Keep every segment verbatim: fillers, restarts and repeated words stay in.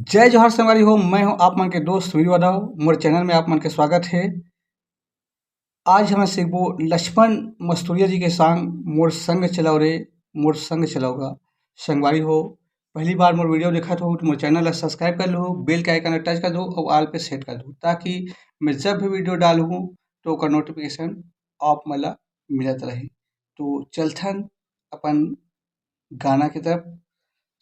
जय जोहार संगवारी हो, मैं हूं आप मन के दोस्त वीर यादव। मोर चैनल में आप मन के स्वागत हे। आज हमन सीखबो लक्ष्मण मस्तुरिया जी के song मोर संग चलव रे, मोर संग चलव गा। संगवारी हो, पहली बार मोर video देखत हो तो मोर चैनल ला subscribe कर लो, bell के icon ला touch कर दो और all पे set कर दो, ताकि मैं जब भी video डालूँ तो ओकर notification आप मन ला मिलत रही। तो चलथन अपन गाना की तरफ।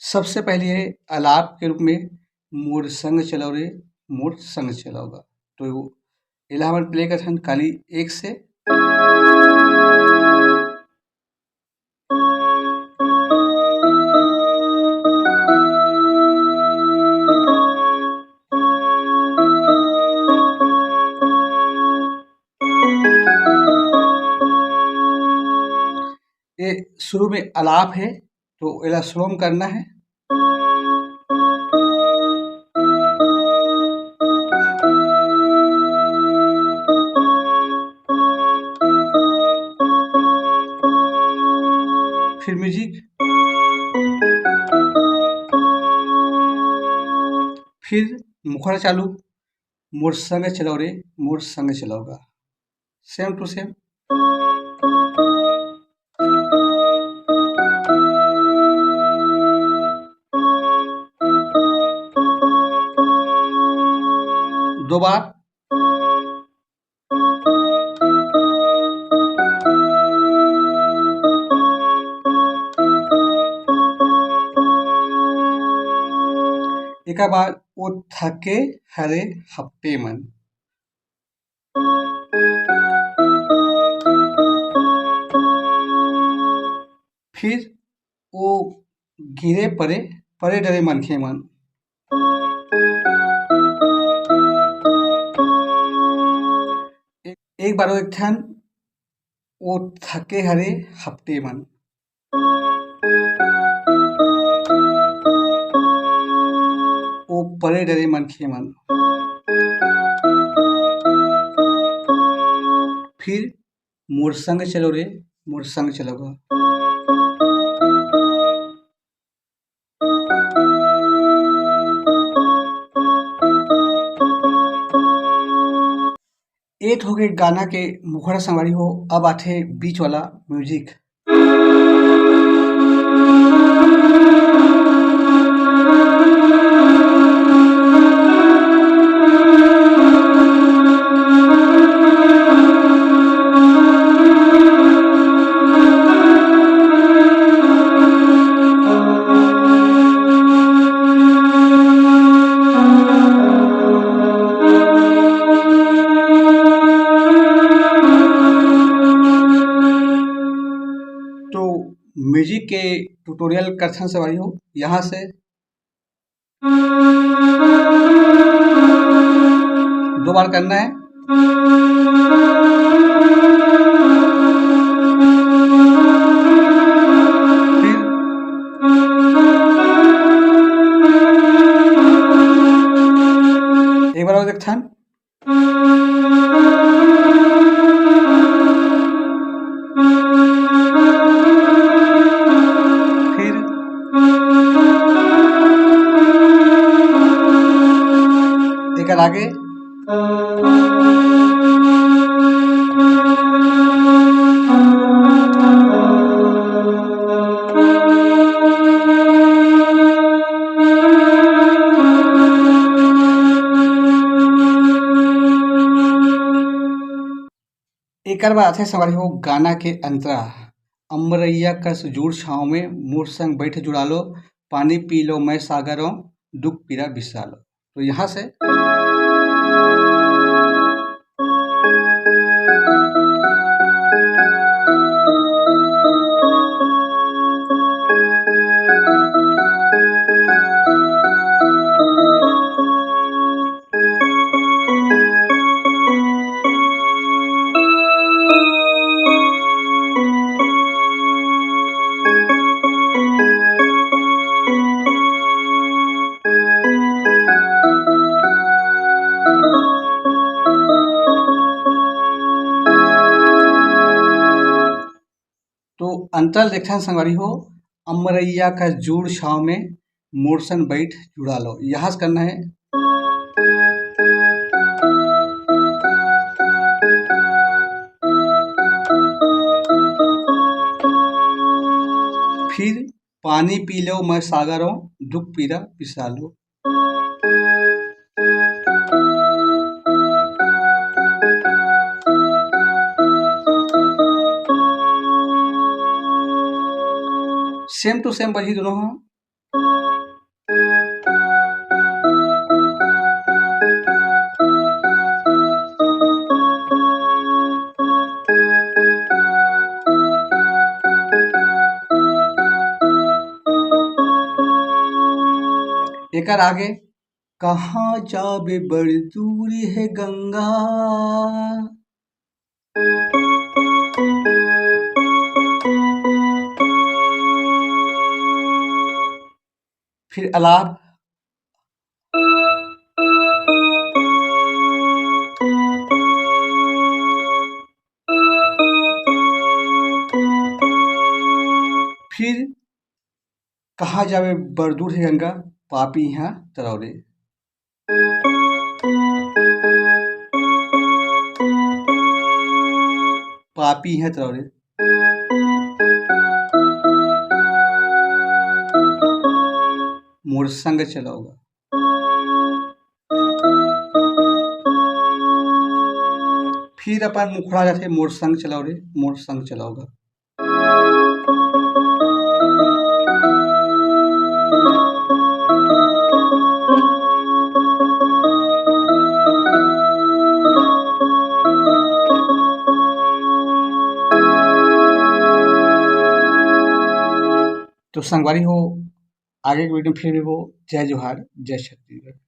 सबसे पहले है आलाप के रूप में मोर संग चलव रे, मोर संग चलव गा। तो एला हमन play करथन काली एक से। ये शुरू में आलाप है, तो एला slow में करना है। फिर music, फिर मुखड़ा चालू, मोर संग चलव रे, मोर संग चलव गा। Same to same। दो बार। एकर बाद ओ थके हरे हफ्ते मन। फिर ओ गिरे परे, परे डरे मनखे मन। एक, एक बार ओ एक ठन, ओ थके हरे हफ्ते मन। ओ परे डरे मनखे मन। फिर मोर संग चलव रे, मोर संग चलव गा। ए तो हो गे गाना के मुखड़ा संगवारी हो। अब आथे बीच वाला music। तो music के tutorial करथन संगवारी हो। यहाँ से दो बार करना है। फिर एक बार और देखथन। फिर एकर आगे। एकर बाद आथे संगवारी हो गाना के अंतरा। अमरैया कस जुड़ छाँव में, मोर संग बैठ जुड़ालो, पानी पी लो मैं सागर अँव, दुख पीरा बिसरा लो। तो यहाँ से तो अंतर देखथन संगवारी हो, अमरैया का जूड़ छाँव में, मोर संग बइठ जुड़ा लो, यहाँ से करना है। फिर पानी पी लो मैं सागर हूँ, दुख पीरा बिसरा लो। Same to same बजही दोनों ह। एकर आगे, कहाँ जाबे बड़ दूर हे गंगा। फिर अलाप। फिर कहाँ जाबे बड़ दूर हे गंगा, पापी इहाँ तरौरे। पापी इहाँ तरौरे। मोर संग चलव गा। फिर अपन मुखड़ा जाथे, मोर संग चलव रे, मोर संग चलव गा। तो संगवारी हो, आगे के video में फिर मिलबो। जय जोहार, जय छत्तीसगढ़।